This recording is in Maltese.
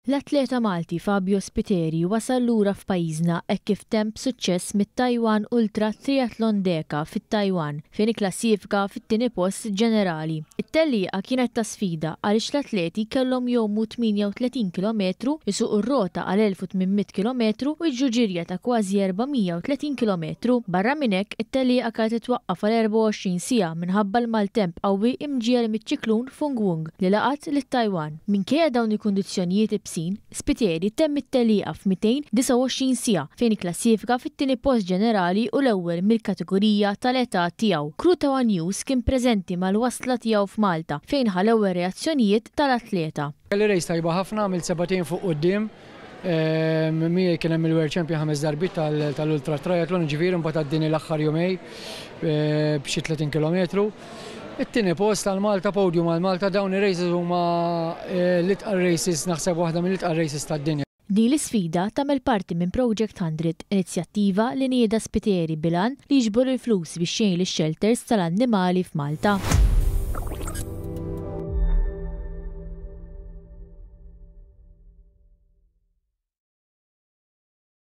L-atleta Malti Fabio Spiteri wasal lura f'pajjiżna hekk kif temm b'suċċess mit-Taiwan Ultra Triathlon Deka fit-Taiwan fejn ikklassifika fit-tieni post ġenerali. It-tellieqa kienet ta' sfida għaliex l-atleti kellhom jgħumu 38 kilometru, isuqu r-rota għal 1800 kilometru u jiġru ġirja ta' kważi 430 kilometru. Barra minn hekk, it-tellieqa kellha titwaqqaf għal 24 siegħa minħabba l-maltemp qawwi imġiegħel miċ-ċiklun Fung Wung li laqat lit-Taiwan. Minkejja dawn il-kundizzjonijiet ibsin, Spiteri temm it-tellieqa f'229 siegħa fejn ikklassifika fit-tieni post ġenerali u l-ewwel mill-kategorija tal-età tiegħu. Crew ta' one News kien preżenti mal-wasla tiegħu f'Malta fejn ħa l-ewwel reazzjonijiet tal-atleta. Kelli race tajba ħafna, għamilt sebatejn fuq quddiem. Miegħi kien hemm il-World Champion ħames darbiet tal-Ultra Triathlon, jiġifieri mbagħad għaddini l-aħħar jumej b'xi 30 kilometru. It-tieni post għal Malta, podium għal Malta, dawn ir-races huma l-itqal races, naħseb waħda mill-itqal races tad-dinja. Din l-isfida tagħmel parti minn Project 100, inizjattiva li nieda Spiteri bil-għan li jiġbor il-flus biex jgħin lix-xelters tal-annimali f'Malta.